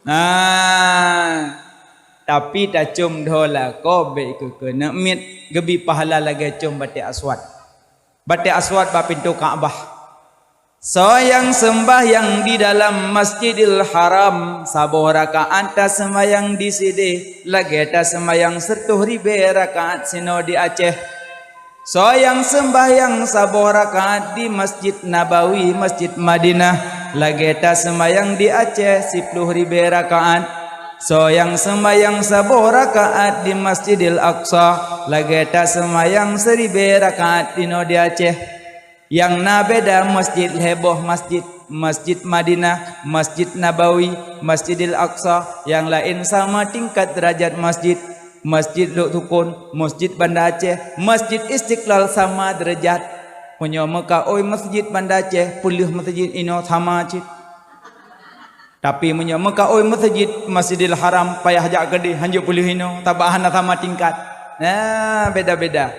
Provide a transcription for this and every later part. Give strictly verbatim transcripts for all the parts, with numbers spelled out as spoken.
Nah, tapi tacom dhoe lakoe bèk keu keuneuk miet, geubi pahala lagèe com batèe aswad. Batèe aswad bak pintoe Ka'bah. Soe nyang seumbahyang di dalam Masjidil Haram, saboh rakaat taseumbahyang di sidéh, lagèe taseumbahyang siratoh ribèe rakaat sinoe di Aceh. Soe nyang seumbahyang saboh rakaat di Masjid Nabawi, Masjid Madinah, lagèe taseumbahyang di Aceh siploh ribèe rakaat. Soe nyang seumbahyang saboh rakaat di Masjidil Aqsa, lagèe taseumbahyang siribèe rakaat inoe di Aceh. Nyang na beda masjid lhèe boh masjid, Masjid Madinah, Masjid Nabawi, Masjidil Aqsa, nyang laén sama tingkat deurajat masjid. Masjid Lhok Sukon, Masjid Banda Aceh, Masjid Istiqlal sama deurajat. Meunyoe meukaôi masjid Banda Aceh, peuleueh masjid inoe sama cit. Tapi meunyoe meukaôi masjid Masjidil Haram, payah jak keudéh, hanjeuet peuleueh inoe, sabab hana sama tingkat. Nah, beda-beda.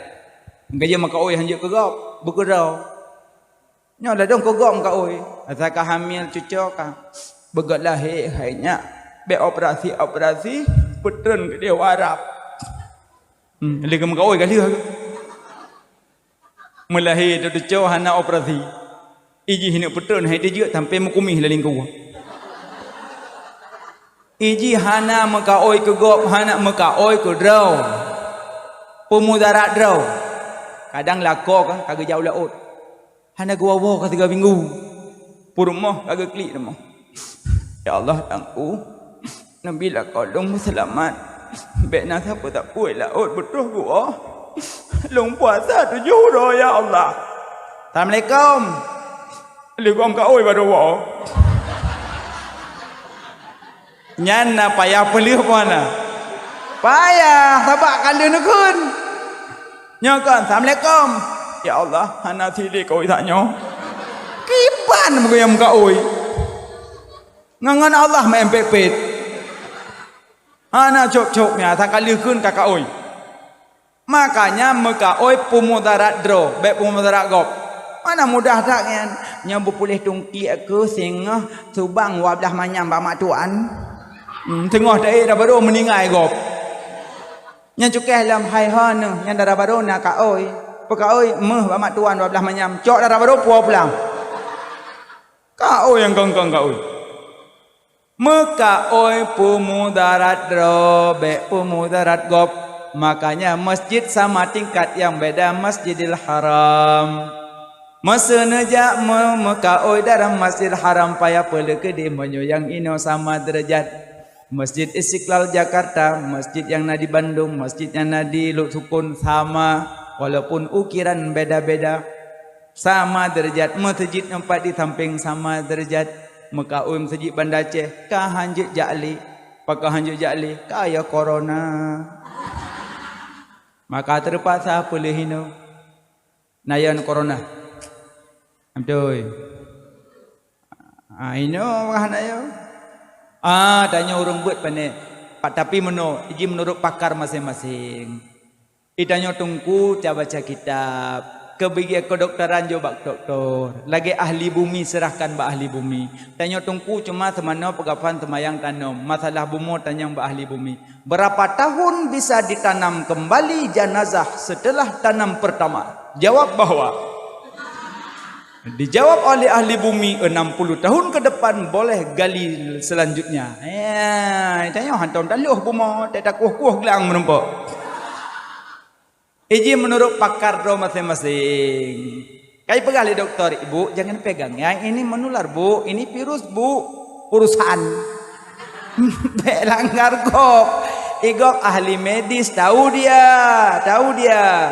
Geujak meukaôi hanjeuet keu gob, beukeudroe. Nyoe ladôm keu gob meukaôi. Asai ka hamil cuco ka. Beugöt lahé hai nyak. Bèk operasi-operasi, peutreun keudéh u Arab. Hmm, lé geumeukaôi ka lheueh. Meulahé teuh cuco hana operasi. Ijih neuk peutreun hai teujeuet sampoe meukumih lam lingkue. Ijih hana meukaôi keu gob, hana meukaôi keu droe. Peumudarat droe. Kadang lakoe kan ka geujak u laôt. Hana geuwoe-woe ka tiga minggu. Peurumoh ka geuklik rumoh. Ya Allah, Tuhanku, neubi lakoe lôn meuseulamat. Bèk na sapeue-sapeue laôt beutroh geuwoe. Lôn puasa tujoh uroe, ya Allah. Assalamualaikum. Lé gob meukaôi baru woe. Nyan na payah peuleueh peue na? Payah, sabab ka lheueh neukheun. Nyoe kon, "Assalamualaikum." "Ya Allah, hana sidéh kaôi that nyoe." Kiban meuguyang meukaôi. Ngon, ngon Allah meu'en pet-pet. Hana cop-cop nyan, asai ka lheueh kheun ka kaôi. Makanya meukaôi peumudarat droe, bèk peumudarat gob. Mana mudah that nyan. Nyoe beupuléh tungkiek keuh singoh subang dua blaih manyam bak mak tuan. Hmm, teungoh taék dara barô meuninggai gob. Nyan cukéh lom hai ho neuh, nyan dara barô na kaôi. Peukaôi meuh bak mak tuan dua blaih manyam. Cok dara barô puwoe pulang. Kaôi nyang kong-kong kaôi. Meukaôi peumudarat droe, bèk peumudarat gob. Makanya masjid sama tingkat nyang beda Masjidil Haram. Meuseu neujak meu-, meukaôi dalam Masjidil Haram payah peuleueh keudéh meunyoe nyang inoe sama deurajat. Masjid Istiqlal Jakarta, masjid nyang na di Bandung, masjid nyang na di Lhok Sukon sama, walaupun ukiran beda-beda. Sama deurajat, meuseujid nyoe pat di sampéng sama deurajat. Meukaôi meuseujid Banda Aceh, ka hanjeuet jak lé. Pakon hanjeuet jak lé, ka ya corona. Maka teurpaksa peuleueh inoe. Na ya corona. Beutôi. Ah, inoe mah na ya. Ah, tanyoe ureueng beuet pané. Pa-, tapi meunoe, iji meunurot pakar maséng-maséng. Itanyoe teungku ta baca kitab, keu bagi kedokteran jok bak doktor, lagèe ahli bumi serahkan bak ahli bumi. Tanyoe teungku cuma seumanoe peugah phan seumayang tanom, masalah bumoe tanyong bak ahli bumi. Berapa tahun bisa ditanam kembali jenazah setelah tanam pertama? Jawab bahwa Dijawab oleh ahli bumi, enam puluh tahun ke depan boleh gali selanjutnya. Ya, tanyoe hantom taloh bumoe, tak takueh-kueh glang meureumpok. Iji meunurot pakar droe maséng-maséng. Kai peugah lé doktor, "Ibu, jangan pegang. Yang ini menular, Bu. Ini virus, Bu. Urusan." Bèk langgar gob. Igob ahli medis, tahu dia, tahu dia.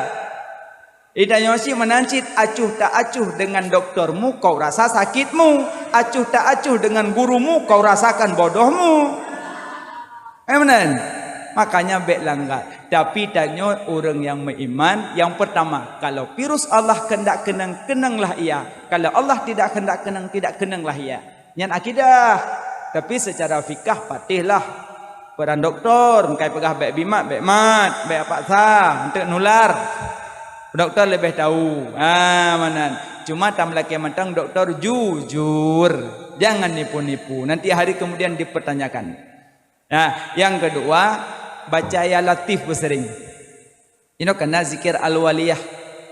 Itanyoe cit meunan cit, acuh tak acuh dengan doktormu, kau rasa sakitmu. Acuh tak acuh dengan gurumu, kau rasakan bodohmu. Eh, meunan. Makanya bèk langgar. Tapi tanyoe ureueng nyang meuiman, yang pertama, kalau virus Allah kehendak keunong, keunonglah ia. Kalau Allah tidak kehendak keunong, tidak keunonglah ia. Nyan akidah. Tapi secara fikah patéh lah. Peurang doktor, meukai peugah bèk bimat, bèk mat, bèk paksa, eunteuk nular. Doktor leubeh tahu. Ha, meunan. Cuma tameulakèe mantong doktor jujur. Jangan nipu-nipu, nanti hari kemudian dipertanyakan. Nah, yang kedua, baca ya Latif beusering. Inoe kana zikir Al-Waliyah,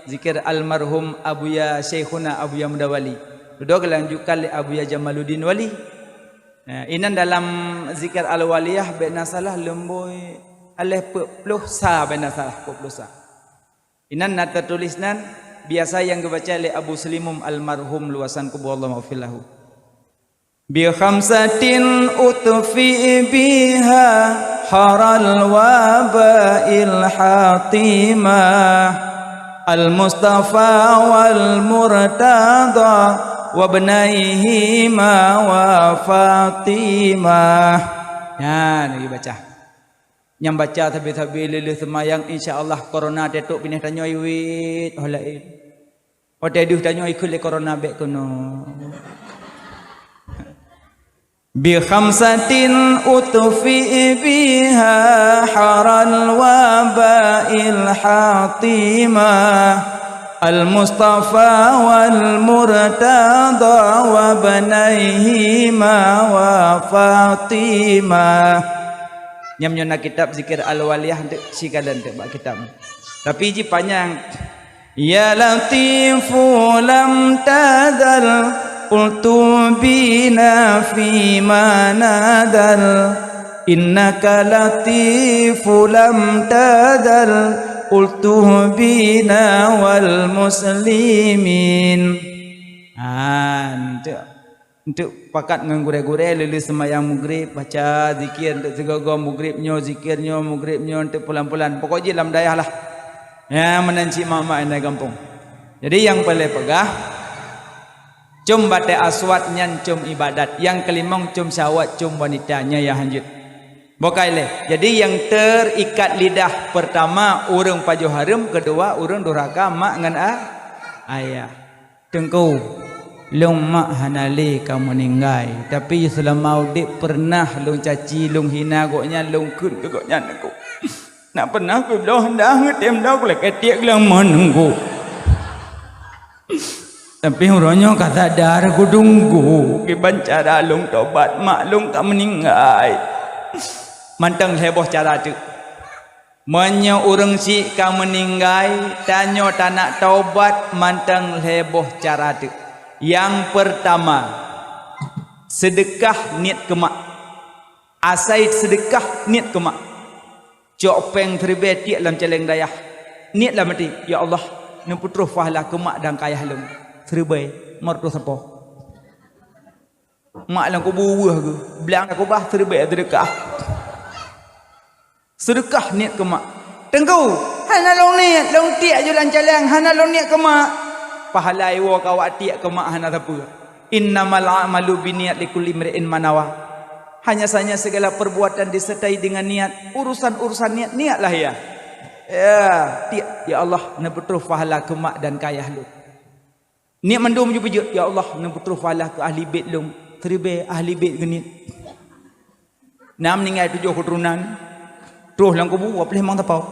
zikir almarhum Abuya Syaikhuna Abuya Muda Wali. Dudoe geulanjutkan lé Abuya Jamaluddin Wali. Nah, inan dalam zikir Al-Waliyah bék na salah leumboi aléh peuet ploh sa, bék na salah peuet ploh sa. Inan na teutulis nan biasa nyang geubaca lé Abu Seulimum almarhum luwasan kubu Allah maghfir lahu. Bi khamsatin utfi biha haral wabail hatimah, al Mustafa wal Murtada wa bnaihima wa Fatimah. Nyan lagi baca. Nyang baca sabe-sabe lheuh-lheuh seumayang, insya Allah corona teutôp binéh tanyoe iwit ho laén. Watée deuh tanyoe ikheun lé corona bék keunoe. Bi khamsatin utfi biha haral wabail hatimah, al Mustafa wal Murtada wa bnaihima wa Fatimah. Nyam nyoe na kitab zikir Al-Waliyah, eunteuk sikalon eunteuk bak kitab. Tapi jih panyang. Ya Latifu lam tazal, qultu bina fima nazal. Innaka Latifu lam tazal, qultu bina wal muslimin. Ha, eunteuk. Eunteuk pakat ngon gurée-gurée, lheuh-lheuh seumayang Maghrib, baca zikir eunteuk sigoe-goe, Maghrib nyoe, zikir nyoe, Maghrib nyoe, eunteuk pulan-pulan. Pokok jih lam dayah lah. Ya, meunan cit mak-mak inong gampông. Jadi, nyang paleng peugah, com batée aswad nyan com ibadat. Nyang keulimong com syahwat, com wanita. Nyan nyang hanjeuet. Bukai lé. Jadi, nyang terikat lidah, pertama, ureuëng pajoh hareuem, keudua, ureuëng durhaka mak ngon a-, ayah. Teungku, lôn mak hana lé ka meuninggai, tapi seulama udeb peureunah lôn caci, lôn hina gobnyan, lôn kheun keu gobnyan, Teungku. Na peureunah peubloe handah geutem lom lakée tiek geulang mon, Teungku. Tapi uroe nyoe ka sadar, kuteungku, kiban cara lôn tobat, mak lôn ka meuninggai. Mantong lhée boh cara teuk. Meunyoe ureuëng syiek ka meuninggai, tanyoe tanak taubat mantong lhée boh cara teuk. Nyang peurtama, seudeukah niet keu mak. Asai seudeukah niet keu mak. Cok péng siribée tiek lam caleng dayah. Niet lam até, "Ya Allah, neupeutroh pahala keu mak dan keu ayah lôn." Siribée, meureutoh sapoh. Mak lam kubu weueh geuh, blang lam kubah siribée seudeukah. Seudeukah niet keu mak. Teungku, hana lôn niet, lôn tiek ju lam caleng, hana lôn niet keu mak. Pahala iwoe keu awak tiek keu mak hana sapeue. Innamal a'malu binniyat likulli imri'in ma nawa. Hanya saja segala perbuatan disertai dengan niat. Urusan-urusan niat, niatlah ya. Ya, tiek, "Ya Allah, neupeutroh pahala keu mak dan keu ayah lôn." Niet mandum ju beujeuet, "Ya Allah, neupeutroh pahala keu ahli bét lôn." Siribée ahli bét geuniet. Na meuninggai tujoh keuturonan, troh lam kubu, wah pleh mang tapau.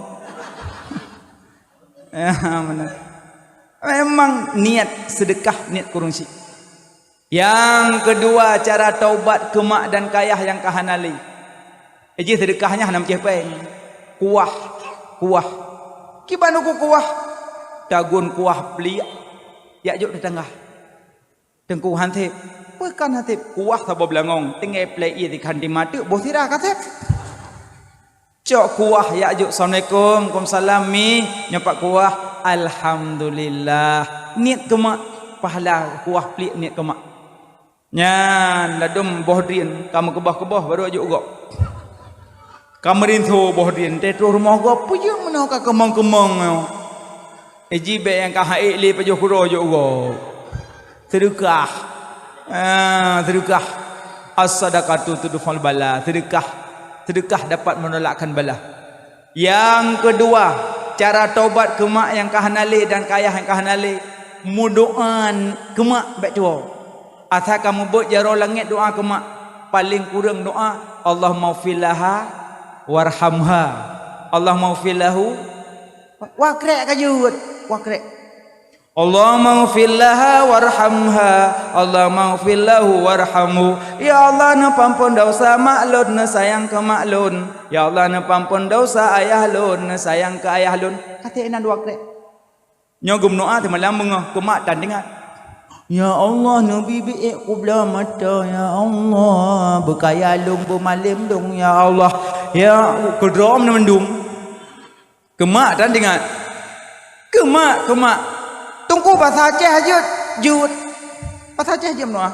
Ya, meunan. Memang niet seudeukah, niet keu ureuëng syiek. Nyang keudua, cara taubat keu mak dan keu ayah nyang ka hana lé. Jih seudeukah nyan hana meucéh péng. Kuah, kuah. Kiban uku kuah? Tagun kuah pliek, jak jok teutangga. Teungku, han seb. Peue kan han seb? Kuah saboh beulangong, tinggai plek ié dikhan di mateuk, boh sira ka seb. Cok kuah, jak jok, "Assalamualaikum." "Waalaikumsalam, Mi." Nyoe pat kuah, "Alhamdulillah." Niet keu mak, pahala kuah pliek niet keu mak. Nyan ladôm boh drien ka meukeubah-keubah barô jok u gob. Ka meurinso boh drien, teuh troh rumoh gob, peue jeuet meunoe ka keumong-keumong nyoe. Iji bék nyang ka haiek lé pajoh keudroe jok u gob. Seudeukah. Ah, seudeukah. As-sadaqatu tudfa'ul bala. Seudeukah. Seudeukah dapat menolakkan bala. Nyang keudua, cara tobat keu mak nyang ka hana lé dan keu ayah nyang ka hana lé, meudoá keu mak bék tuwoe. Asai ka mubuet jaroe langét doá keu mak, paleng kureueng doá, "Allahummaghfir laha warhamha. Allahummaghfir lahu." Wah krék ka jeuet, wah krék. Allahummaghfir laha warhamha, Allahummaghfir lahu warhamhu. Ya Allah, neupeuamphon desya mak lôn, neusayang keu mak lôn. Ya Allah, neupeuamphon desya ayah lôn, neusayang keu ayah lôn. Ka trép inan dua krek. Nyoe geumeudoá teuma lam beungoh keu mak tan teuingat. Ya Allah, neubi biék kubloe mata, ya Allah, beukaya lôn, beumalém lôn, ya Allah. Ya, keudroe mandum. Keu mak tan teuingat. Keu mak, keu mak. Teungku basa Aceh jeuet, jeuet. Basa Aceh jeuet meudoá.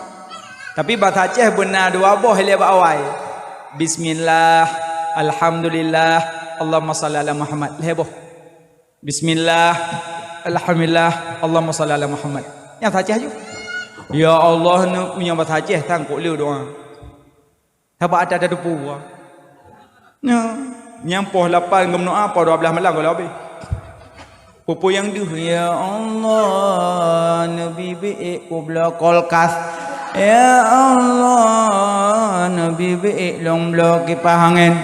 Tapi basa Aceh beuna dua boh lé bak awai. Bismillah, alhamdulillah, Allahumma shalli ala Muhammad. Lhèe boh. Bismillah, alhamdulillah, Allahumma shalli ala Muhammad. Nyang basa Aceh jeuet. Ya Allah, neu-, nyang basa Aceh tan kok le doá. Sabab ata tateupeue. Nyoe, nyang poh lapan geumeudoá, poh dua blaih malam gohlom habéh. Peue-peue nyang deuh, ya Allah, neubi biék kubloe kulkas. Ya Allah, neubi biék lôn bloe kipah angén.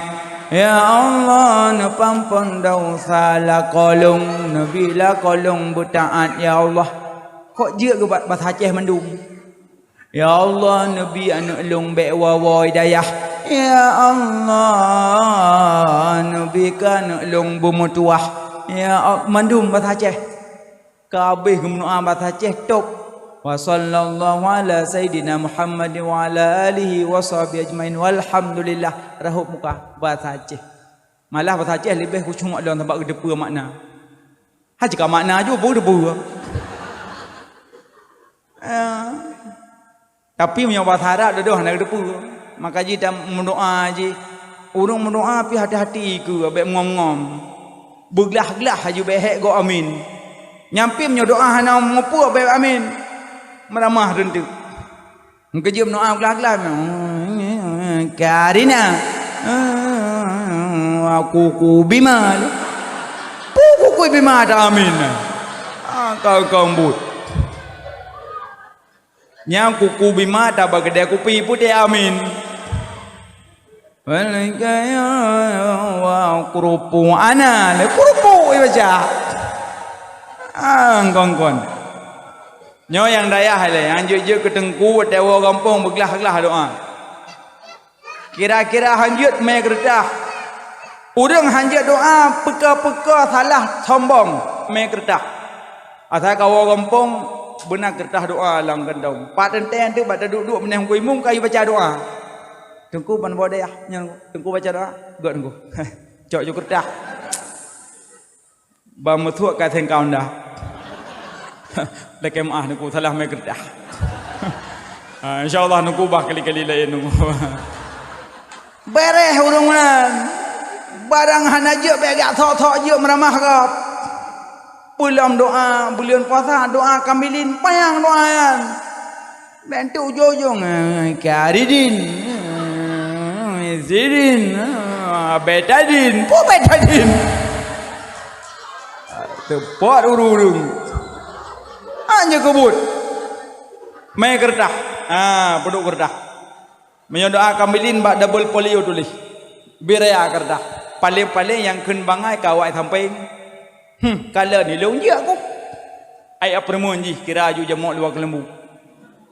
Ya Allah, neupeuamphon desya lakoe lôn, neubi lakoe lôn beutaát, ya Allah. Kok jeuet keu ba-, basa Aceh mandum. Ya Allah, neubi aneuk lôn bèk woe-woe hidayah. Ya Allah, neubi keu aneuk lôn beumeutuwah. Ya Al-, mandum basa Aceh. Ka habéh geumeudoá basa Aceh, top. Wa sallallahu ala sayyidina Muhammad wa ala alihi wa sahbihi ajmain. Walhamdulillah. Rahot muka basa Aceh. Malah basa Aceh leubeh khusyuk lom sabab geuteupeue makna. Hana cit ka makna ju, peue teupeue. Eh, tapi meunyoe basa Arab dudoh hana geuteupeue. Maka jih ta meudoá jih. Ureuëng meudoá pih hati-hati keu, bèk meungom-ngom. Beuglah-glah aju bèk hék gob amin. Nyan pih meunyoe doá hana meupeu bèk amin. Meuramah reunteuk. Meukeujeuet meudoá glah-glah, "Karina, kuku bima." Peue kuku bima ta amin? Ah, kau, kau embut. Nyang kuku bima ta bak keudè kupi putéh amin. Wa kurupu ana, le kurupu ibaca. Ah, kong-kong. Nyoe nyang dayah ilée, nyang jeuet-jeuet keu teungku watée woe gampông beuglah-glah doá. Kira-kira hanjeuet mé keureutah. Ureuëng hanjeuet doá peuka-peuka salah sombong mé keureutah. Asai ka woe gampông beuna keureutah doá lam kantong. Pat teuntée teuk bak taduek-duek meuneh Teungku Imum ka baca doá. Teungku ban boh dayah nyan Teungku baca doá, gét Teungku. Cok ju keureutah. Ban meusuek ka sengkau nda. Lakée meuáh Teungku salah mé keureutah. Ha, insya Allah Teungku bah kali-kali laén Teungku. Beréh ureuëng nyan. Barang hana jeuet bék jak sok-sok jeuet meuramah gob. Peulom doá, buleuen puasa doá kamilin panyang doá nyan. Bék teuk ujong-ujong, eh, Kharidin, eh, Sidin, eh, Betadin, peue Betadin? Teupot ureuëng-ureuëng. Hana jeuet keubuet. Mé keureutah. Ha, peuduek keureutah. Meunyoe doá kamilin bak double folio tuléh. Bri raya keureutah. Paléng-paléng nyang kheun bangai ka awai sampéng. Hmm, kalon ilôn jeuet ku. Ai apeurumoh jih kira aju jamok luwa keuleumbu.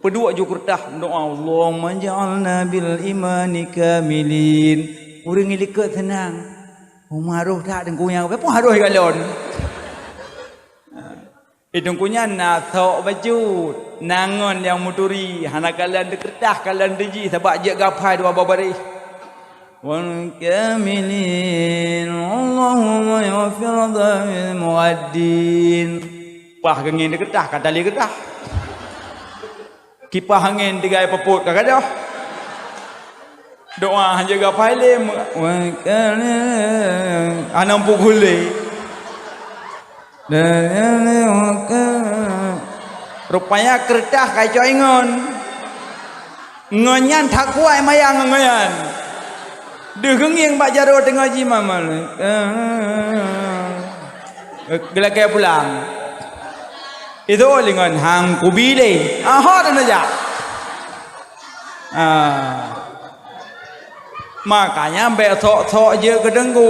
Peuduek ju keureutah doá, "Allahumma ja'alna bil imani kamilin." Ureuëng likot seunang. Uma roh that Teungku nyang, peue harôh kalon. Eh, Teungku nyan na sok bacut, na ngon nyang meuturi, hana kalon dikeureudah, kalon diji, sabab jeuet gapai dua boh baréh. Wal kamilin, Allahumma yaghfir dzunub muaddin. Pah geungieng dikeureudah, ka tali keureudah. Kipah angén tinggai peupot ka gadôh. Doá hana gapai lé, wa kana, hana pukul lé. Rupanya keureutah ka icok ingon. Ngon nyan that kuat mayang ngon nyan. Deuh geungieng bak jaroe teungoh jimama. Geulakée pulang. Itu lingon hang kubi lé. Aha, dan aja. Ah. Makanya bék sok-sok jeuet keu Teungku.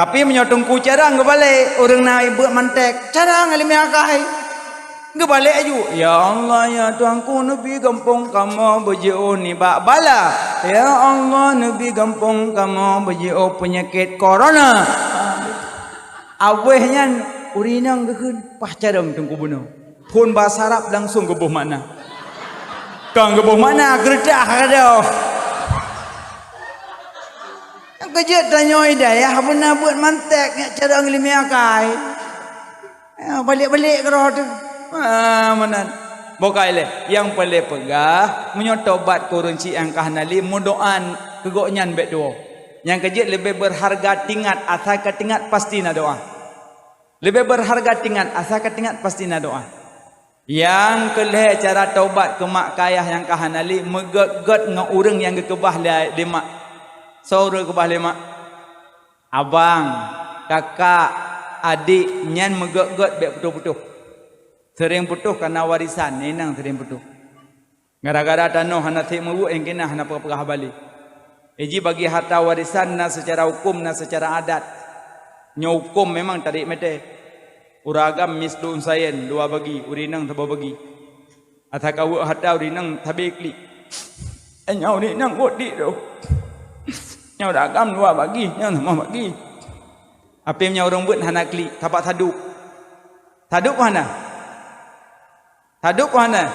Tapi meunyoe teungku carang geubalek, ureuëng na beuet mantek, carang iéleumé akai. Geubalek aju, "Ya Allah, ya Tuhanku, neubi gampông kamoe beujiôh nibak bala. Ya Allah, neubi gampông kamoe beujiôh peunyakét corona." Abéh nyan, ureuëng inong geukheun, paih carông teungku bunoe. Phon basa Arab langsong geuboh makna. Kon geuboh makna, geureutah ka deuh. Keujeuet tanyoe hidayah beuna beuet mantek nyak carông iéleumé akai. Ya, balek-balek keudroe teuh. Ah, meunan. Bukai lé, nyang peureulée peugah, meunyoe tobat keu ureuëng syiek nyang ka hana lé, meudoá keu gobnyan bék tuwoe. Nyang keujeuet leubeh beurharga tingat, asai ka tingat pasti na doá. Leubeh beurharga tingat, asai ka tingat pasti na doá. Nyang keu lhée cara tobat keu mak keu ayah nyang ka hana lé, meugét-gét ngon ureuëng nyang geukeubah lé, lé mak. Soe ureuëng geukeubah lé mak? Abang, kakak, adék, nyan meugét-gét bék putôh-putôh. Seuréng putôh kareuna warisan, inong seuréng putôh. Gara-gara tanoh hana sép meubuet, nyang keunan hana peugah-peugah haba lé. Iji bagi harta warisan na seucara huköm, na seucara adat. Nyoe huköm memang tarék meuté. Ureuëng agam mislu unsayain, dua bagi, ureuëng inong saboh bagi. Ata kaweuek harta ureuëng inong sabe klik. Eh, nyoe ureuëng inong wot dik tu. Nyoe ureuëng agam dua bagi, nyoe saboh bagi. Tapi meunyoe ureuëng beuet hana klik, sapat sadub. Sadub hana? Sadub hana?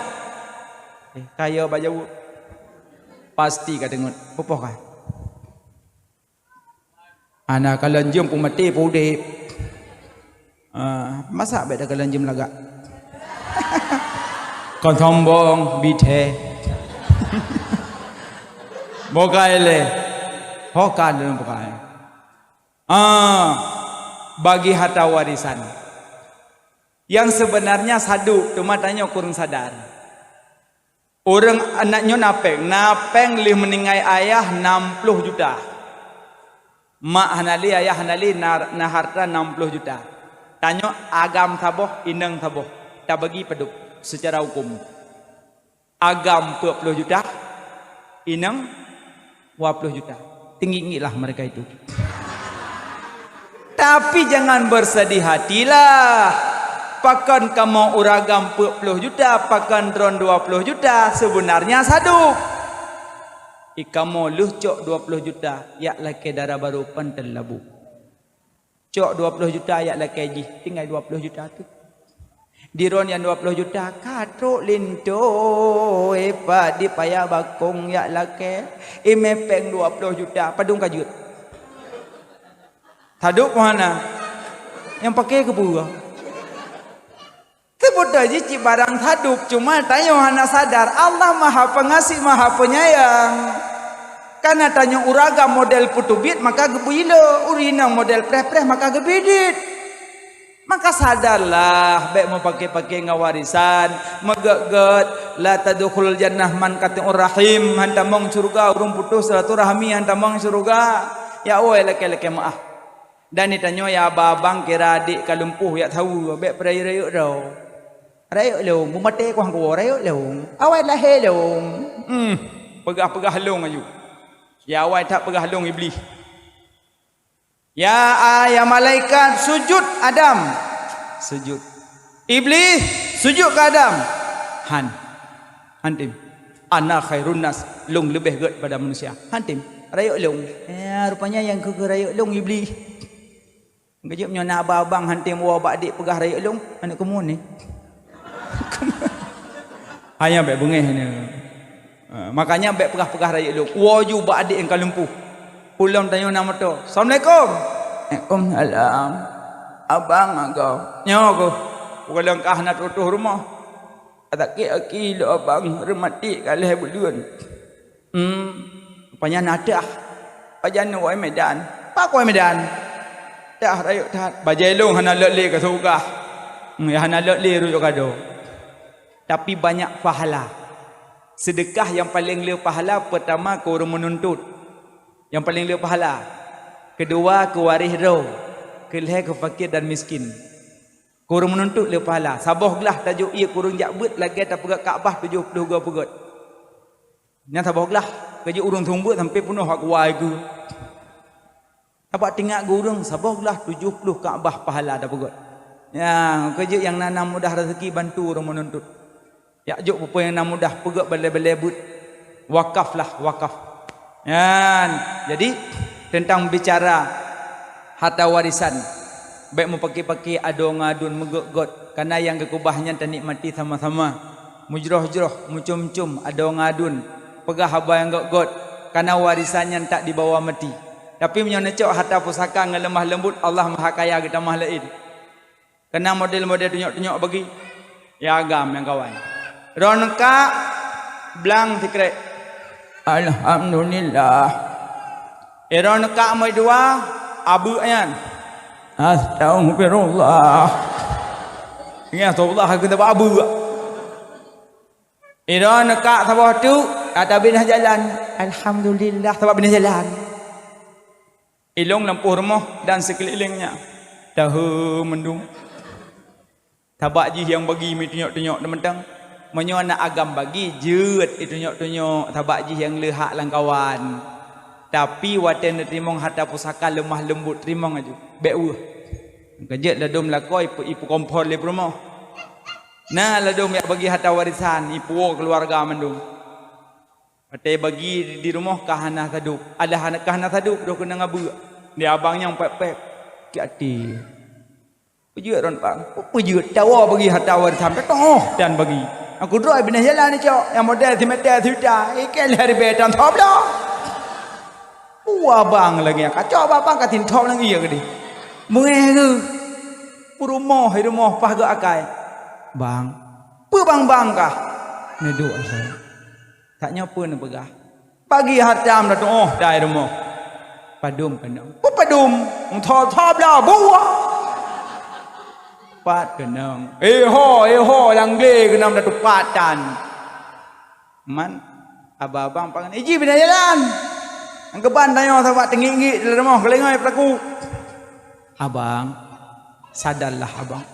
Eh, kaya bak jaweueb. Pasti ka deungon. Pupoh ka? Hana kalon jeuem peumaté peuudép. Ah, masa bék takalon jeuem lagak? Kon sombong, bithé. Bukai lé. Ho ka dalam bukai. Ah, bagi harta warisan. Nyang sebenarnya sadub, teuma tanyoe kureueng sadar. Ureuëng aneuk nyoe na péng, na péng lheueh meuninggai ayah nam ploh juta. Mak hana lé, ayah hana lé, na, na harta nam ploh juta. Tanyoe agam saboh, inong saboh. Tabagi padub seucara huköm. Agam peuet ploh juta, inong dua ploh juta. Tinggi-tinggilah mereka itu. Tapi jangan bersedih hatilah. Pakon kamoe ureuëng agam peuet ploh juta, pakon droen dua ploh juta, sebenarnya sadub. I kamoe lheueh cok dua ploh juta, jak lakée dara barô Panton Labu. Cok dua ploh juta jak lakée jih, tinggai dua ploh juta tu. Diron nyang dua ploh juta, ka trok linto, eh, pat di paya bakong jak lakée, imé péng dua ploh juta, padum ka jeuet. Sadub meuhana. Nyang paké keu peue? Teupeutôi jih cit barang sadub, cuma tanyoe hana sadar Allah Maha Pengasih, Maha Penyayang. Karena tanyoe ureuëng agam model peuteubiet maka geubri le, ureuëng inong model preh-preh maka geubri dit. Maka sadarlah, bék meupaké-paké ngon warisan, meugét-gét, la tadkhulul jannah man qati'ur rahim, han tamong syeuruga ureuëng putus silaturahmi, han tamong syeuruga. Ya woe lakée-lakée meuáh. Dan di tanyoe ya abang-abang kira adik ka lumpuh yak saweue, bék peurayeuk-rayeuk droe. Rayeuk lôn, beumaté kuah kuwoe rayeuk lôn. Awai lahé lôn. Hmm, peugah-peugah lôn aju. Ya awai that peugah lôn Iblih. Ya, a, ya malaikat sujud Adam. Sujud. Iblih sujud keu Adam. Han. Hantim. Ana khairun nas, lôn leubeh gét pada manusia. Hantim. Rayeuk lôn. Ya, rupanya nyang keu rayeuk lôn Iblih. Geujeuet nyoe na abang-abang hantim woe bak adik peugah rayeuk lôn, aneuk keumuen ni. Hanya bék beungéh ni. Ha, makanya bék peugah-peugah rayeuk lôn. Woe ju bak adik nyang ka lumpuh. Ulôn tanyoe na moto. Assalamualaikum. Waalaikumsalam. Abang agoe. Nyoe ku. Ulôn kah na tutoh rumoh. Sakét aki lôn abang, reumatik ka lhée buleuen. Hmm, rupanya na teuh ah. Pajan woe Medan. Pakon Medan? Teuh rayeuk that. Bajée lôn hana lôt lé ka sugah. Hmm, hana lôt lé rujuk kado. Tapi banyak pahala. Sedekah nyang paleng le pahala, pertama keu ureuëng meununtut. Nyang paleng le pahala. Keudua keu waréh droe. Keulhée keu fakir dan miskin. Keu ureuëng meununtut le pahala. Saboh glah tajok ié keu ureuëng jak beuet lagée tapeugét Kakbah tujoh ploh goe peugét. Nyan saboh glah, keujeuet ureuëng seumeubeuet sampoe peunoh bak kuah ié geuh. Sabab teuingat gureueng saboh glah tujoh ploh Ka'bah pahala tapeugöt. Ya, keujeuet nyang na, na mudah raseuki bantu ureueng meununtut. Jak jok peue-peue nyang na mudah peugöt balée-balée beuet. Wakaf lah, wakaf. Nyan, jadi teuntang bicara harta warisan, bék meupaké-paké adoe ngon aduen meugöt-göt, kareuna nyang geukeubah nyan tanikmati sama-sama. Meujroh-jroh, meucom-com adoe ngon aduen, peugah haba nyang göt-göt, kareuna warisan nyan tak dibawa mati. Tapi meunyoe neucok harta pusaka ngon leumah leumbut, Allah Mahakaya geutamah laén. Keunan model-model tunyok-tunyok bagi. Ya agam nyang kawan. Droeneuh kak blang sikrek. Alhamdulillah. Droeneuh kak meudoa abeuk nyan. Astagfirullah. Ingat Allah keu sabab abeuk. Droeneuh kak saboh tu, ata binah jalan. Alhamdulillah sabab binah jalan. Ilong lampôh rumoh dan sikeulilingnya. Tahe mendung. Sabab jih nyang bagi meutunyok-tunyok teumantang. Meunyoe na agam bagi, jeuet itunyok-tunyok, sabab jih nyang le hak lam kawan. Tapi watée neuteurimong harta pusaka leumah leumbut, teurimong aju. Bék weueh. Keujeuet ladom lakoe ipe-, ipeukompor lé peurumoh. Na ladom jak bagi harta warisan, ipuwoe keuluwarga mandum. Watée bagi di rumoh ka hana sadub. Alah hana, ka hana sadub, droe keunong abeuk. Di abang nyang pép-pép. Kiati. Peujeuet ron bang. Peujeuet tawa bagi harta warisan. Tatoh dan bagi. Aku droe binah jalan ni cok. Yang model simete sita. Ikel hari betan top dah. Wah bang lagi. Kacok babang katin top lagi ya gede. Mengeh ke. Perumoh, di rumoh pah geu akai. Bang. Peue bang-bang kah? Neudok asai. Tak nyoe peue neupeugah. Bagi hartam dah tuoh dai rumoh. Padum keunong. Peue padum? Tho-tho blah buah. Pat keunong. Eh ho, eh ho, langgle keunong dah tupat tan. Man, abang-abang pangan. Iji bina jalan. Angkeban tanyoe sabab teungiek-ngiek dalam rumoh keulengoi pelaku. Abang, sadarlah abang.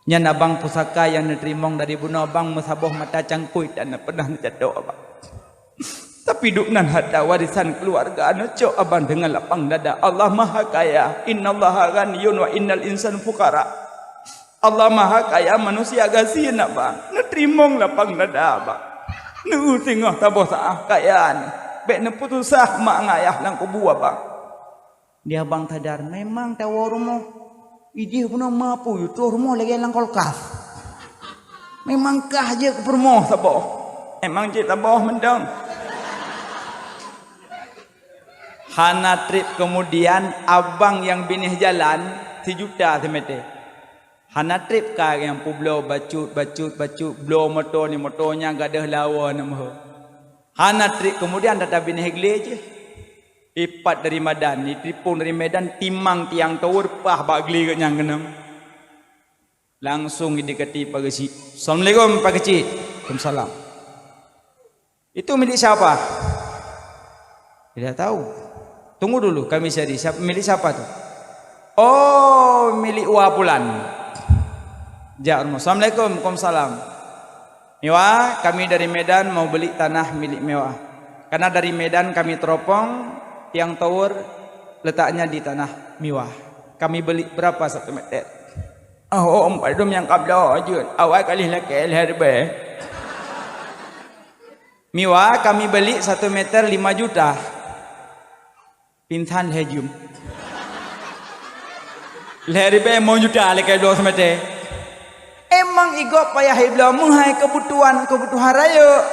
Nyan abang pusaka nyang neuteurimong dari bunoe abang meusaboh mata cangkui dan pernah neucadok abang. Tapi dum nan harta warisan keuluwarga neucok abang deungon lapang dada. Allah Maha Kaya. Innallaha ghaniyun wa innal insana fuqara. Allah Maha Kaya, manusia gasien abang. Neuteurimong lapang dada abang. Neu singoh saboh saah kaya nyoe. Bék neuputusah mak ngon ayah lam kubu abang. Di abang sadar, memang tawoe rumoh. Idéh bunoe mampu yue troh rumoh lagée lam kulkas. Memang kah jeuet keu peurumoh saboh. Memang jeuet saboh mantong. Hana treb keumudian abang nyang binéh jalan sijuta simete. Hana treb ka nyang peubloe bacut, bacut, bacut, bloe moto ni moto nyang gadôh lawa na meuho. Hana treb keumudian data binéh glé jih. Ipat dari Madan, iteupông dari Medan, timang tiang tower pah bak glé geuh nyang keunong. Langsung idekati Pak Geuchik. "Assalamualaikum Pak Geuchik." "Waalaikumsalam." "Itu milik siapa?" "Tidak tahu." "Tunggu dulu, kami cari. Siapa, milik siapa tu?" "Oh, milik Wa Pulan." Jak rumoh. "Assalamualaikum." "Waalaikumsalam." "Miwa, kami dari Medan mau beli tanah milik Miwa. Karena dari Medan kami teropong, tiang tower letaknya di tanah Miwa. Kami beli berapa satu meter?" "Oh, oh, empat dum nyang kabloe jeuet. Awai kalih lakée lhée ribée." "Miwa, kami beli satu meter lima juta." Pingsan lhée jeuem. Lhée ribée limong juta lakée bloe seumeter. Emang igob payah ibloe meuhai keubutuhan, keubutuhan rayeuk.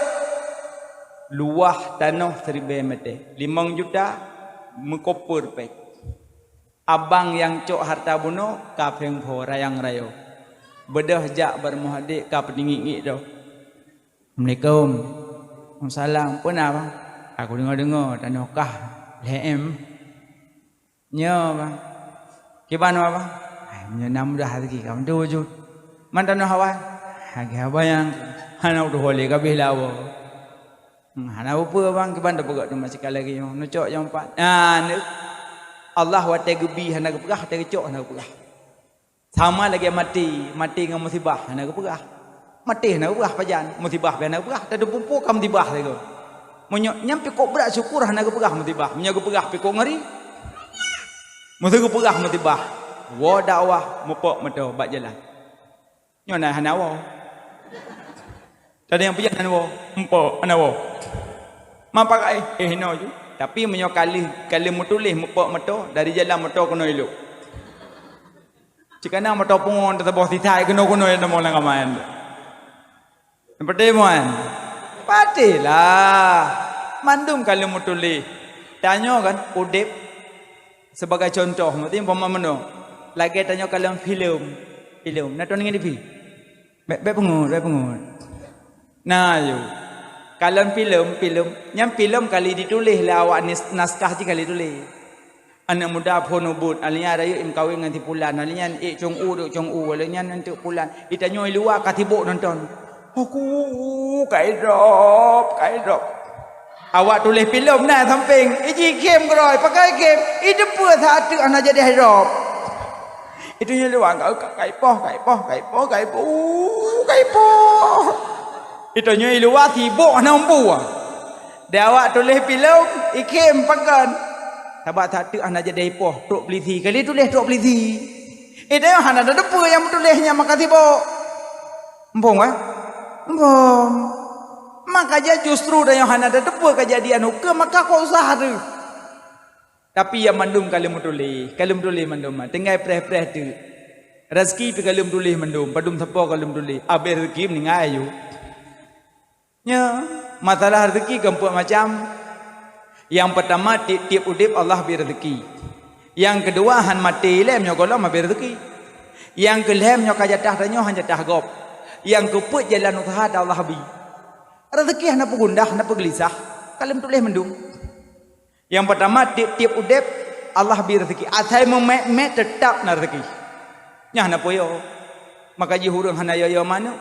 Luwah tanoh siribée meter. Limong juta meukoper péng. Abang nyang cok harta bunoe ka péng pho rayang rayeuk. Beudôh jak barmoh adék ka peutinggi-tinggi doh. "Assalamualaikum." "Waalaikumsalam. Peue na, Bang?" "Aku deungoe-deungoe tanoh kah lhée M." "Nyoe, Bang." "Kiban, Bang?" "Ai, nyoe na mudah lagi, kamoe tuju." "Man tanoh awai?" "Lagi awai nyang hana udah boleh kabeh lawa." "Hmm, hana peue-peue, Bang, kiban tapeugah teuma sikali lagi nyoe. Neucok nyang pat." Nah, ni Allah watée geubi hana geupeugah, watée geucok hana geupeugah. Sama lagée maté, maté ngon musibah hana geupeugah. Maté hana geupeugah pajan, musibah pih hana geupeugah, teudeupumpu ka musibah lagée. Meunyoe nyan pih kok brat syukur hana geupeugah musibah, meunyoe geupeugah pih kok ngeri. Meuseugeue peugah musibah, woe dakwah, meupok meuto bak jalan. Nyoe na hana woe. Tadi nyang pijan hana woe, meupok hana woe. Ma pakai, eh, hinoe ju. Tapi meunyoe ka lheueh, ka lheueh meutuléh meupok meuto, dari jalan meuto keunoe ilok. Cit kana meuto pungo teusaboh sisai keunoe-keunoe na meulang kamayan. Patéh mon? Patéh lah. Mandum ka lheueh meutuléh. Tanyoe kan udeb sebagai contoh, meuti umpama meunoe. Lagée tanyoe kalon filem. Filem. Na teuingat di pi? Bék, bék peungeut, bék peungeut. Na, yo. Kalon filem, filem. Nyan filem kali dituléh lé awak nis-, naskah jih kali tuléh. Aneuk muda phon ubit, alinyan rayeuk imeukawen ngon si pulan, alinyan ék cong u, dok cong u, alinyan anteuk pulan. Itanyoe i luwa ka sibok nonton. Aku, ka idrop, ka idrop. Awak tuléh filem na sampéng, iji khém keurôi, pakai khém, iteupeue saat teuk hana jadi idrop. Itanyoe i luwa ka, ka, ka ipoh, ka ipoh, ka ipoh, ka ipoh, ka ipoh. Itanyoe i luwa sibok hana umpua. Di awak tuléh filem, ikhém pakon. Sabab saat teuk hana jadi ipoh, trok polisi. Kali tuléh trok polisi. Eh, tanyoe hana tateupeue nyang meutuléh nyan maka sibok. Muphom, eh? Muphom. Maka ja justru tanyoe hana tateupeue keujadian ukeue, maka kok usah deuh. Tapi nyang mandum ka lheueh meutuléh, ka lheueh meutuléh mandum. Tinggai preh-preh teuk. Raseuki pih ka lheueh meutuléh mandum, padum sapo ka lheueh meutuléh. Abéh raseuki meuninggai aju. Nyoe, masalah rezeki keu empat macam. Nyang peutama, tieb-tieb udeb Allah bri rezeki. Nyang keudua, han maté ilée meunyoe gohlom habéh rezeki. Nyang keulhée, meunyoe ka jatah tanyoe han jatah gob. Nyang keupeuet, jalan useuha dan Allah bri. Rezeki hana peugundah, hana peugeulisah. Ka lheueh meutuléh mandum. Nyang peutama, tieb-tieb udeb Allah bri rezeki. Asai meumet-met teutab na rezeki. Nyan hana peue yo. Maka jih ureuëng hana yo-yo manok.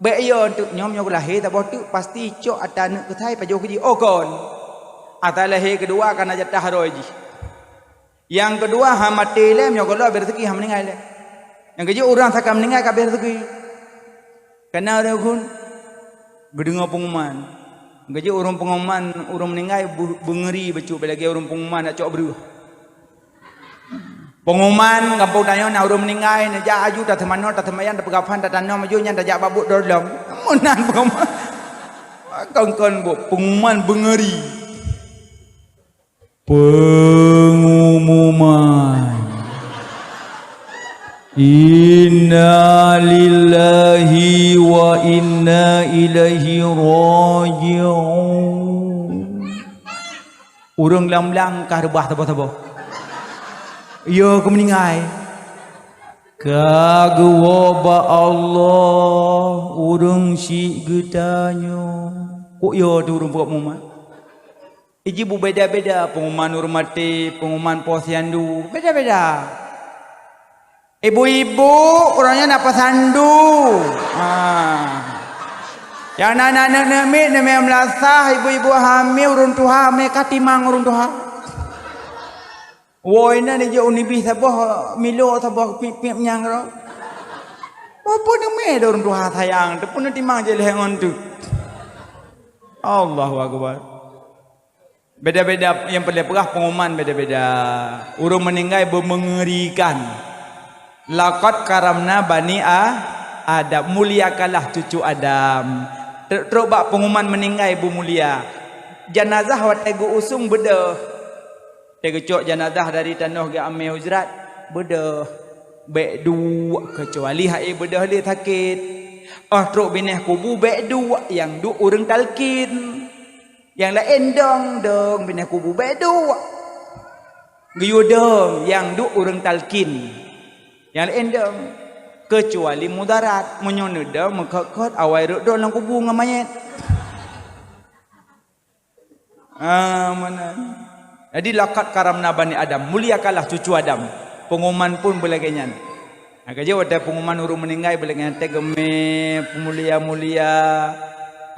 Bék yo teuk nyoe, nyoe lahé saboh teuk pasti icok ata aneuk keuthai pajoh keu jih. Oh kon. Ata lahé keudua ka na jatah roe jih. Nyang keudua, han maté ilée meunyoe gohlom habéh rezeki, han meuninggai ilée. Nyang keujeuet ureuëng saka meuninggai ka habéh rezeki. Kana ureuëng phon geudeungoe peunguman. Nyang keujeuet ureuëng peunguman, ureuëng meuninggai beu-, beungeuri bacut, bèk lagée ureuëng peunguman jak cok breueh. Peunguman gampông tanyoe na ureuëng meuninggai, neujak aju taseumanoe, taseumayang, tapeugafan, tatanom aju nyan tajak bak buet droe lom. Meunan peunguman. Kon-kon buet peunguman beungeuri. Pengumuman. Inna lillahi wa inna ilaihi raji'un. Ureuëng lam-lam ka reubah saboh-saboh. Yo keu meuninggai. Ka geuwoe bak Allah ureuëng syiek geutanyoe. Kok yo teu ureuëng peuet mumat? Iji beubeda-beda, peunguman ureuëng maté, peunguman poh siandu, beda-beda. Ibu-ibu, ureuëng nyan na peusandu. Ha. Nyang na aneuk-aneuk miet, neumé meulasah, ibu-ibu hamé, ureuëng tuha, mé ka timang ureuëng tuha. Woe inan ijok unibih saboh milo, saboh piep-piep nyang ro. Peue neumé ureuëng tuha sayang, teupeu neutimang jih lhée ngon teuk. Allahu Akbar. Beda-beda, nyang paléng peugah peunguman beda-beda. Ureuëng meuninggai beumeungerikan. Laqad karamna bani A-, Adam, muliakanlah cucu Adam. Trok-trok bak peunguman meuninggai beumulia. Janazah watée geu-usong beudôh. Watée geucok janazah dari tanoh geuamé u jrat, beudôh. Bék duek, keucuali hai beudôh lé sakét. Óh trok binéh kubu bék duek, nyang duek ureuëng talkin. Nyang laén dong, dong binéh kubu bék duek. Geuyue dong nyang duek ureuëng talkin. Nyang laén dong. Keucuali mudarat, meunyoe neudong meukot-kot awai rot dong lam kubu ngon manyét. Ah, meunan. Jadi laqad karamna bani Adam, muliakanlah cucu Adam. Peunguman pun beulagée nyan. Nah, ka jeuet watée peunguman ureuëng meuninggai beulagée nyan, watée geumé peumulia-mulia,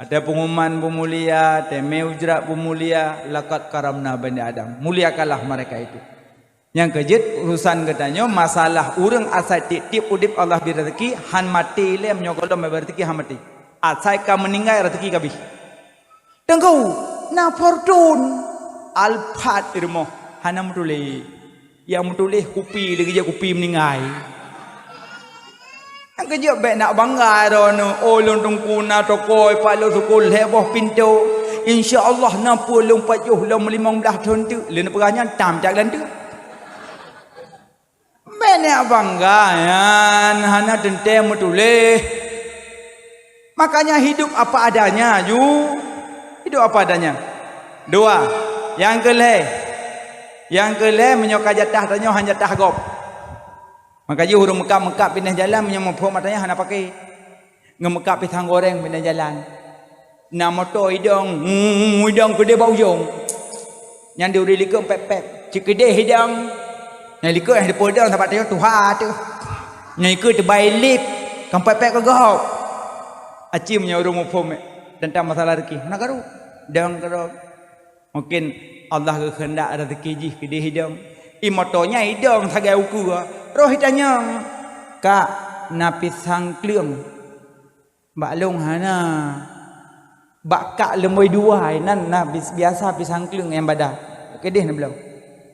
watée peunguman beumulia, watée mé u jrat beumulia, laqad karamna bani Adam. Muliakanlah mereka itu. Nyang keujeuet urusan geutanyoe masalah ureuëng asai tieb-tieb udeb Allah bri rezeki, han maté ilée meunyoe gohlom bri rezeki han maté. Asai ka meuninggai rezeki ka bih. Teungku, na Fortuner, Alphard i rumoh, hana meutuléh. Nyang meutuléh kupi lagée jak kupi meuninggai. Nyang keujeuet bék nak bangga droeneuh, "Oh, lôn teungku na toko, pat lôn sukul lhée boh pintoe. Insya Allah na peue lôn pajoh lom limong blaih thon teuk." Lheueh neupeugah nyan, tam jak geulanteuk. Bék nak bangga nyan, hana teuntée meutuléh. Makanya hidup apa adanya, ju. Hidup apa adanya. Dua. Nyang keulhée. Nyang keulhée, meunyoe ka jatah tanyoe, han jatah gob. Maka jih ureuëng meukab-meukab pinah jalan, meunyoe muphom atra nyan hana paké. Ngon meukab pisang goreng pinah jalan. Na moto idong, hmm, idong keudeh bak ujong. Nyan di ureuëng likot pép-pép. Cit keudeh idong. Nyang likot nyang dipeudong sabat tanyoe tuha teuh. Nyang ikot teubai lip, kan pép-pép keu gob. Aci meunyoe ureuëng muphom tentang masalah rezeki. Hana karu. Dong keudong. Mungkin Allah geukeundak rezeki jih keudeh idong. I moto nyan idong sagai ukeue. Roh itanyong, "Kak, na pisang kleueng?" "Bak lôn hana." "Bak kak leumoi dua, nan na bis-, biasa pisang kleueng nyang bada. Keudeh neubloe."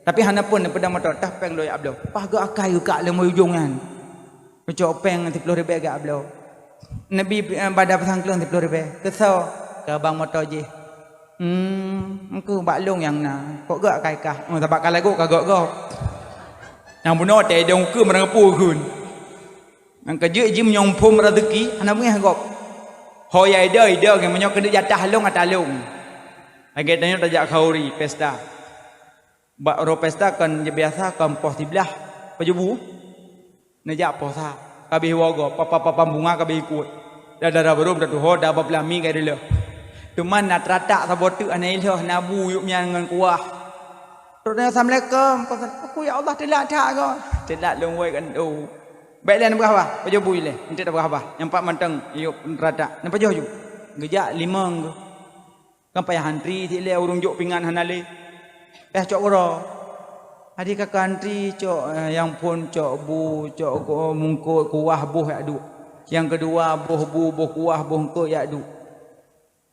Tapi hana pun neupeudong moto, tah péng lôn jak bloe. Paih geuakai keu kak leumoi ujong nyan. Geucok péng siplôh ribée geujak bloe. Neubi, eh, bada pisang kleueng siplôh ribée. Keu soe? Keu abang moto jih. Hmm, engkeu bak lôn nyang na. Kok geuakai kah? Oh, sabab ka lagot ka gok-gok. Nyang bunoe teuh idong ukeue meurangkapeue kheun. Nyang keujeuet jih meunyoe muphom rezeki, hana beungéh gob. Ho ya ida, ida ngon meunyoe keuneuk jatah lôn ata lôn. Lagée tanyoe tajak khanduri pesta. Bak uroe pesta kon biasa kon poh siblaih pajoh bu. Neujak poh sa. Ka abéh woe gob, papa-papa bunga ka abéh ikot. Dara-dara barô tatuho, dara bak peulami ka ilheueh. Teuma na teuratak saboh teuk hana ilheueh, na bu yub nyan ngon kuah. Trok tanyong, "Assalamualaikum." "Aku, ya Allah, telat that goe." "Telat lôn woe kan." Oh. Bék lé neupeugah bah, pajoh bu ilée. Enteuk tapeugah bah. Nyang pat mantong yub teuratak. Neupajoh ju. Geujak limong geuh. Kan payah antri, si ilée ureuëng jok pingan hana lé. Payah cok uroe. Adi ka antri cok, eh, nyang phon cok bu, cok ku-, mungkot, kuah boh yak duek. Nyang keudua boh bu, boh kuah, boh eungkot yak duek.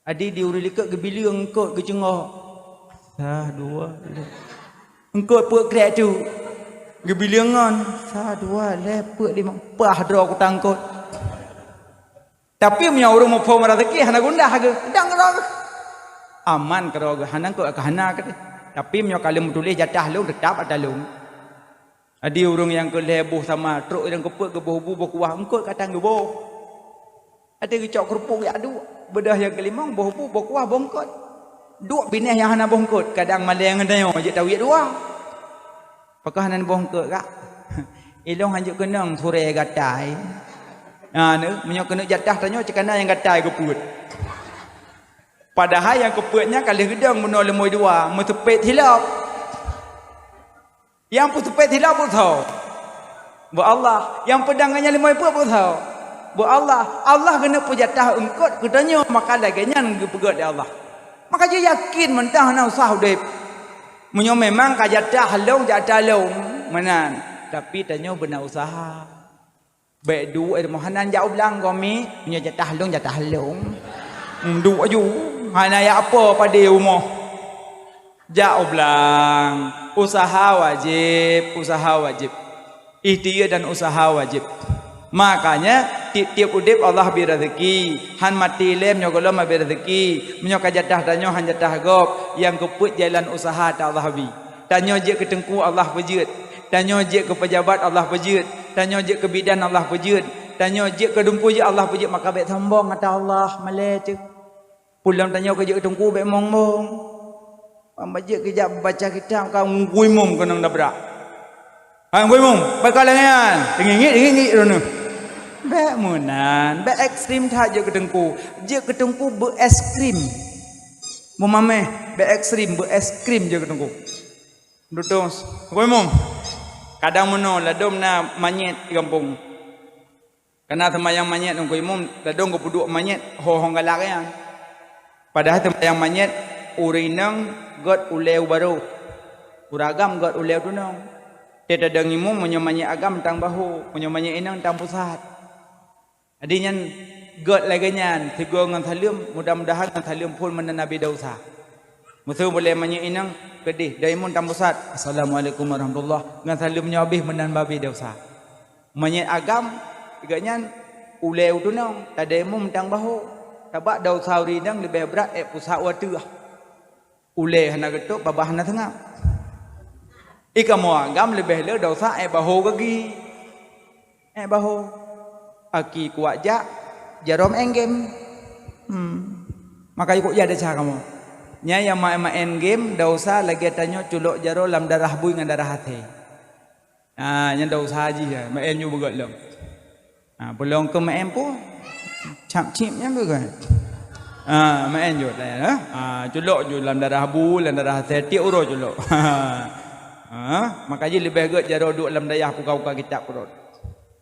Adi di ureuëng likot geubileung eungkot geuceungoh. Sa, dua, lhée. Eungkot peuet krek tu. Geubileung ngon sa, dua, lhée, peuet, limong. Paih droe kuta eungkot. Tapi meunyoe ureuëng muphom rezeki hana gundah geuh, dang keudroe geuh. Aman keudroe geuh, hana eungkot ka hana keudeh. Tapi meunyoe ka lheueh meutuléh jatah lôn, teutap ata lôn. Adi ureuëng nyang keu lhée boh sama, trok nyang keu peuet geuboh bu, boh kuah, eungkot ka tan geuboh. Adi geucok keureupuk jak duek, beudôh nyang keu limong, boh bu, boh kuah, boh eungkot. Duek binéh nyang hana boh eungkot, kadang malée ngon tanyoe, jeuet tawiet dua. Pakon hana neuboh eungkot, Kak? Ilôn hanjeuet keunong surée gatai. Ha, neu, meunyoe keuneuk jatah tanyoe cit kana nyang gatai geupeuet. Padahai nyang keupeuet nyan ka lheueh geudong bunoe leumoi dua, meuseupet silop. Nyang peuseupet silop beusoe? Beu Allah. Nyang peudong ngon nyang leumoi peuet beusoe? Beu Allah. Allah keuneuk peujatah eungkot keu tanyoe, maka lagée nyan geupeugét lé Allah. Maka jeuet yakin mantong hana usah udeb. Meunyoe memang ka jatah lôn, jatah lôn, meunan. Tapi tanyoe beuna useuha. Bék duek i rumoh, hana jak u blang goe, Mi. Meunyoe jatah lôn, jatah lôn. Hmm, duek aju. Hana jak po padé u rumoh. Jak u blang. Useuha wajéb, useuha wajéb. Ikhtiar dan useuha wajéb. Makanya, tiep-tiep udeb Allah bri rezeki. Han maté lé meunyoe gohlom habéh rezeki. Meunyoe ka jatah tanyoe han jatah gob, nyang keupeuet jalan useuha ta Allah bri. Tanyoe jeuet keu teungku Allah peujeuet. Tanyoe jeuet keu peujabat Allah peujeuet. Tanyoe jeuet keu bidan Allah peujeuet. Tanyoe jeuet keu dumpeue jeuet Allah peujeuet, maka bék sombong ata Allah, malée teuh. Peulom tanyoe keu jeuet keu teungku bék mong-mong. Ban bajeuet geujak baca kitab ka ngui mum keunong dabrak. Hai ngui mum, baka lagée nyan, teungingit-ingit droeneuh. Bék meunan, bék ekstrem that jeuet keu teungku. Jeuet keu teungku beu es krim. Meumaméh, bék ekstrem, beu es krim jeuet keu teungku. Dutus, ngui mum. Kadang meunoe ladôm na manyét di gampông. Kana seumayang manyét ngon imum, ladôm geupeuduek manyét ho-ho galak nyan. Padahai seumayang manyét ureuëng inong gét ulée u barôh, ureuëng agam gét ulée u tunong. Teuh tadong imum meunyoe manyét agam tang bahô, meunyoe manyét inong tang pusat. Jadi nyan gét lagée nyan, sigoe ngon saleuem, mudah-mudahan ngon saleuem phon meunan habéh desya. Meuseu bulée manyét inong, keudeh, daimun tam pusat, "Assalamualaikum warahmatullah." Ngon saleuem nyoe abéh meunan babéh desya. Manyét agam, geuh nyan ulée u tunong, tadaimun mantong bahô. Sabab desya ureuëng inong leubeh brat ék pusat u ateueh. Ulée hana geutôb, babah hana seungab. I kamoe agam leubeh le desya ék bahô gaki. Ék bahô. Aki kuat jak, jaroe maén game. Hmm. Maka ikut jak desya kamoe. Nyan nyang maén-maén game, desya lagée tanyoe culok jaroe lam darah bui ngon darah asèe. Ah, nyan desya jih, ya. Maén nyoe beugöt lom. Ah, peulông keu maén pun. Cap cip nyan beugöt. Ah, maén jeuet, ya. Ah, culok jeuet lam darah bu, lam darah asèe, tiep uroe culok. Ah, maka jih leubeh gét jaroe duek lam dayah buka-buka kitab keudroe.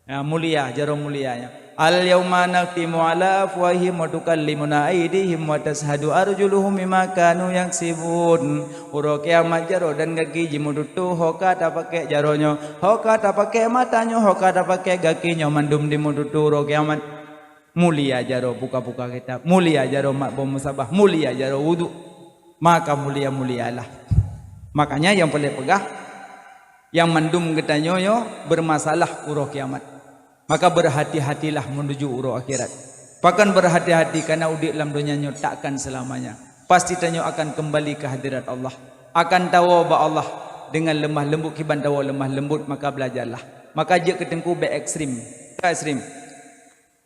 Ya, mulia, jaroe mulia nyan. "Al-yauma nakhtimu ala afwahihim wa tukallimuna aidihim wa tashhadu arjuluhum bima kanu yaksibun." Uroe kiamat jaroe dan gaki jimeututoe, ho ka tapakék jaroe nyoe, ho ka tapakék mata nyoe, ho ka tapakék gaki nyoe, mandum dimeututoe uroe kiamat. Mulia jaroe buka-buka kitab, mulia jaroe mat boh musabah, mulia jaroe wudhu. Maka mulia-mulialah. Makanya nyang paleng peugah, nyang mandum geutanyoe nyoe beurmasalah uroe kiamat. Maka berhati-hatilah menuju uroe akhirat. Pakon berhati-hati, karena udeb lam donya nyoe takkan selamanya. Pasti tanyoe akan kembali ke hadirat Allah. Akan tawoe bak Allah dengan lemah lembut, kiban tawoe lemah lembut, maka belajarlah. Maka jeuet keu teungku bék ekstrem. Ka ekstrem.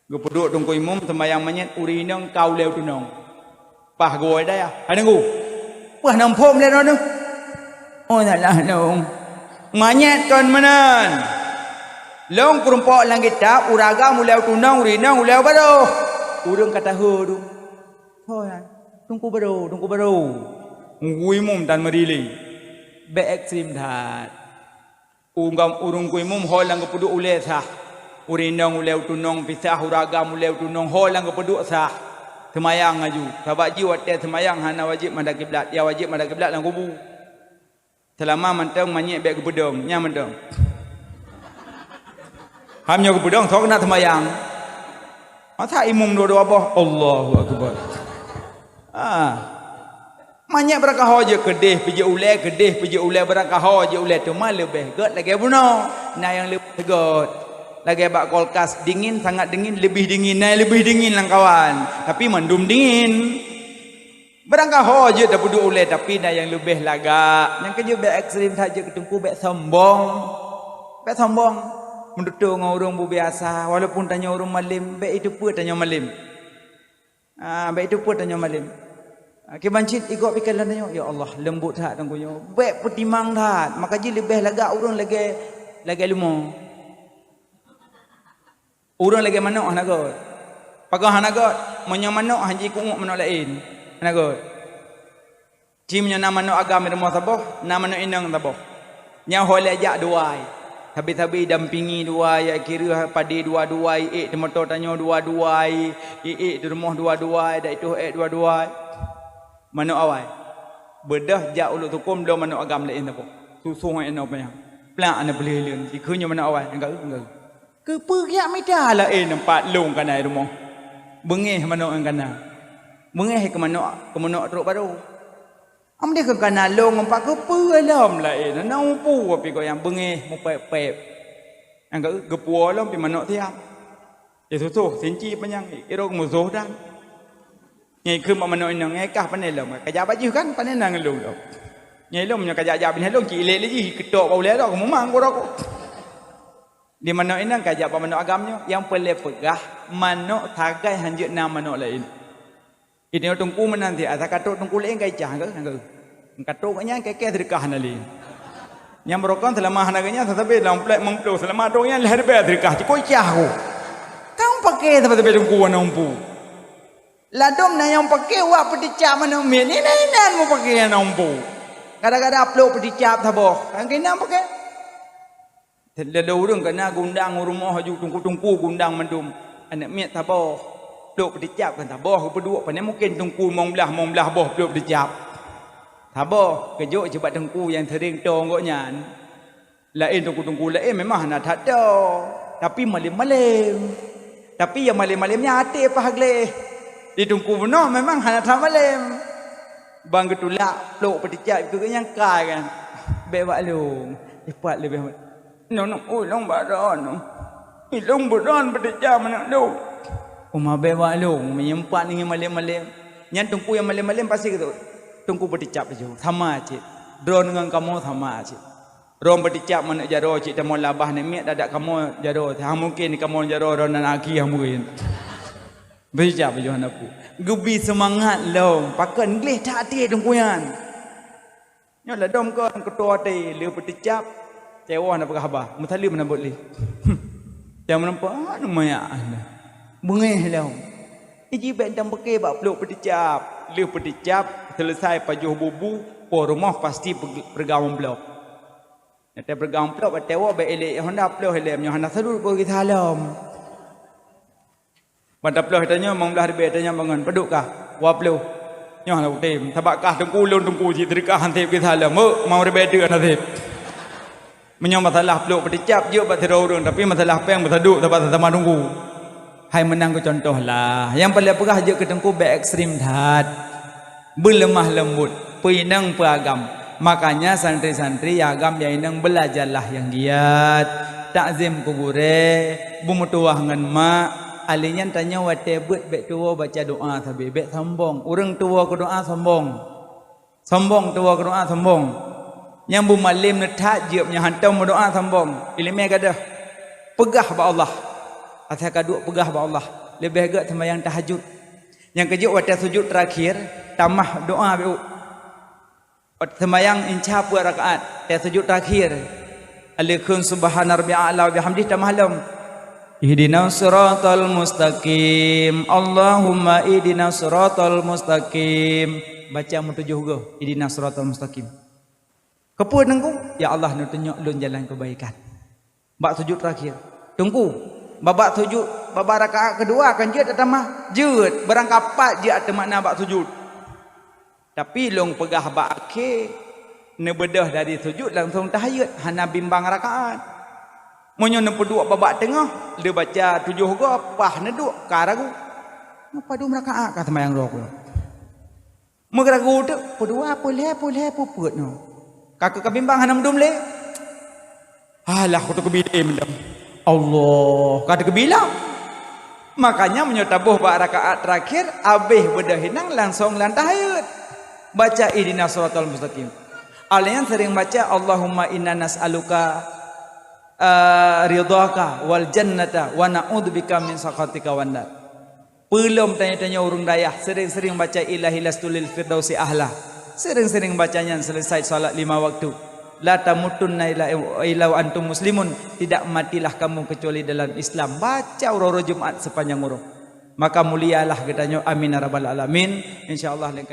Geupeuduek teungku imum seumayang manyét, ureuëng inong ka ulée u tunong. Paih geuwoe dayah, "Hai teungku, peue hana muphom lé droeneuh?" "Oh, salah lôn. Manyét kon meunan. Lôn keurumpok lam kitab, ureuëng agam ulée u tunong, ureuëng inong ulée u barôh." Ureuëng ka tahe tu. "Ho nyan, teungku barô, teungku barô." Teungku imum tan meurili. Bék ekstrem that. Ungam ureuëng teungku imum ho nyang geupeuduek ulée sah. Ureuëng inong ulée u tunong pih sah, ureuëng agam ulée u tunong ho nyang geupeuduek sah. Seumayang laju. Sabab jih watée seumayang hana wajéb madab kiblat, nyang wajéb madab kiblat lam kubu. Seulama mantong manyét bék geupeudong, nyan mantong. Ham nyoe geupeudong, soe keuneuk seumayang? Masa imum dua-dua boh? Allahu Akbar. Ah. Manyét beurangkaho jeuet keudeh pih jeuet ulée, keudeh pih jeuet ulée, beurangkaho jeuet ulée, teuma leubeh gét lagée bunoe. Na nyang leubeh gét. Lagée bak kulkas, dingin, sangat dingin, leubeh dingin, na nyang leubeh dingin lamkawan. Tapi mandum dingin. Beurangkaho jeuet tapeuduek ulée, tapi na nyang leubeh lagak. Nyang keujeuet bék ekstrem that, jeuet keu teungku bék sombong. Bék sombong. Meututoe ngon ureuëng bubiasa, walaupun tanyoe ureuëng malem, bék iteupeue tanyoe malem. Ah, bék iteupeue tanyoe malem. Ah, kiban cit igob pike lôn tanyoe, "Ya Allah, leumbot that teungku nyoe." Bék peutimang that, maka jih leubeh lagak ureuëng lagée, lagée leumo. Ureuëng lagée manok hana gét. Pakon hana gét? Meunyoe manok han jikuek manok laén, hana gét. Ci meunyoe na manok agam di rumoh saboh, na manok inong saboh. Nyan ho lé jak dua ai. Sabe-sabe dampingi dua ai, jak kireuh padé dua-dua ai, ék teumoto tanyoe dua-dua ai, ék teurumoh dua-dua ai, dak itoh ék dua-dua ai. Manok awai. Beudôh jak ulok sukon bloe manok agam laén saboh. Susoh inong panyang. Plak na peuleuh-leuh. Dikheun nyoe manok awai, nyang ka, nyang ka. Keupeue jak mita laén teumpat lôn kana i rumoh? Beungéh manok nyang kana. Beungéh keu manok, keu manok trok barô. Am deh keu kana lôn ngon pat keupeue lom laén, na upu api goyang beungéh mupép-pép. Nyang ka geupuwoe lom pi manok siam. Isusoh sinci panyang, irok musoh dan. Nyai kheun bak manok inong, "Nyai kah pané lom, ka jak bajeuh kan, pané na ngon lôn lom." Nyai lom nyoe ka jak-jak binéh lôn, ci ilét lé jih, keutok bak ulée lom, keumumang keu rokok. Di manok inong ka jak bak manok agam nyoe, nyang peureulée peugah, manok sagai hanjeuet na manok laén. Inoe teungku meunan ti, asa katrok teungku laén ka icah, ka, ka. Katrok nyan keu-keu seudeukah hana lé. Nyang beurokon seulama hana geuh nyan sasabe lam plek meumploh, seulama trok nyan lhée ribée seudeukah, cukôp icah ku. Ka meupaké sabe-sabe teungku hana umpu. Ladôm na nyang paké wak peudicak manok miet, inan-inan meupaké hana umpu. Kadang-kadang plôk peudicap saboh, kan keunan paké. Lé ureuëng kana geuundang u rumoh aju teungku-teungku geuundang mandum. Aneuëk miet saboh. Plôk peudicap kan saboh geupeuduek, pane mungken teungku limong blaih, limong blaih boh plôk peudicap. Saboh, geujok cit bak teungku nyang sering toe gobnyan. Laén teungku-teungku laén memang hana that toe, tapi malem-malem. Tapi nyang malem-malem nyan até paih gleh. Di teungku bunoe memang hana that malem. Ban geutulak, plôk peuticap keu geuh nyang kai kan. Bèk bak lôn. Cepat leubeh. Nyoe, nyoe, ui, lôn bak droeneuh. Ih, lôn bak droeneuh peuticap meunan lôn. Uma bèk bak lôn, meunyoe pat ninggai malém-malém. Nyan teungku nyang malém-malém pasti geutôp. Teungku peuticap laju. Sama cit. Droeneuh ngon kamoe sama cit. Droeneuh peuticap manök jaroe cit, tamong labah namiet, dadak kamoe jaroe. Hana mungken kamoe jaroe, droeneuh na aki, hana mungken. Peuticap laju hana peue. Geubri seumangat lom. Pakon gleh that até teungku nyan. Nyoe ladôm kon keutoe até, lheueh peuticap, tewoh na peugah haba, meusaleuem na bot lé. Nyang meunampak, ah, lumayan. Beungéh lom. Iji bèk tam peuké bak plôk peuticap. Lheueh peuticap, seuleusai pajoh bubu, po rumoh pasti peuge-, peureugang amplop. Nyang peureugang amplop, tewoh bèk ilèe Honda ploh ilèe, nyoe hana sadut bak gisa lom. Ban taploh tanyoe, mang blah ribèe tanyoe bangon, padub kah? Dua ploh. Nyoe hana kutem. Sabab kah teungku, lôn teungku cit, teudeukah han sép gisa lom. Meu'ah, mang ribèe teuk hana sép. Meunyoe masalah plôk peuticap, jeuet bak sidroe ureueng, tapi masalah péng beusadub sabab sasama teungku. Hai meunan keu contoh lah. Nyang paleng peugah jeuet keu teungku bèk ekstrem that. Beuleumah leumbot, peuinong peuagam. Makanya santri-santri nyang agam nyang inong beulajalah nyang giat. Takzim keu gurèe, beumeutuwah ngon mak. Alèh nyan tanyoe watèe beuet bèk tuwoe baca doa sabe, bèk sombong. Ureueng tuwoe keu doa sombong. Sombong tuwoe keu doa sombong. Nyang beumalém neuthat jeuet, nyang hantom meudoa sombong. Ileumèe gadôh. Peugah bak Allah. Asai ka duek peugah bak Allah. Leubeh gèt seumayang tahajud. Nyang keujeuet watèe sujud teurakhier, tamah doa beu. Watèe seumayang insya peuet rakaat, watèe sujud teurakhier. Alèh kheun subhana rabbiyal a'la wa bihamdih tamah lom. Ihdinas siratal mustaqim. Allahumma ihdinas siratal mustaqim. Baca meutujoh goe, ihdinas siratal mustaqim. Keupeue teungku? Ya Allah, neutunyok lôn jalan keubaikan. Bak sujud teurakhier. Teungku, babak sujud, babak rakaat keudua kan jeuet tatamah? Jeuet, beurangkapat jeuet ateueh makna bak sujud. Tapi lôn peugah bak akhé, neubeudôh dari sujud langsong tahayut, hana bimbang rakaat. Meunyoe neupeuduek babak teungoh, lheueh baca tujoh goe, paih neuduek, ka ragu. Padum rakaat ka seumayang droe keuh. Meuragu teuk, peudua, peulhèe, peulhèe, peupeuet nyoe. Ka keuh ka bimbang hana meudum lé. Alah, ka teukeubila mantong. Allah, ka teukeubila. Makanya meunyoe taboh bak rakaat teurakhier, abéh beudôh inong langsong lam tahayut. Baca ihdinas siratal mustaqim. Alèh nyan sering baca, Allahumma inna nas'aluka, eh, ridhaka wal jannata wa na'udzubika min sakhatika wan nar. Peulom tanyoe-tanyoe ureueng dayah, sering-sering baca Ilahi lastu lil firdausi ahla. Sering-sering baca nyan seuleusai salat lima waktu. La tamutunna illa, illa wa antum muslimun. Tidak matilah kamu kecuali dalam Islam. Baca uroe-uroe Jumat sepanjang uroe. Maka mulialah geutanyoe. Amin ya rabbal alamin. Insya Allah lain kali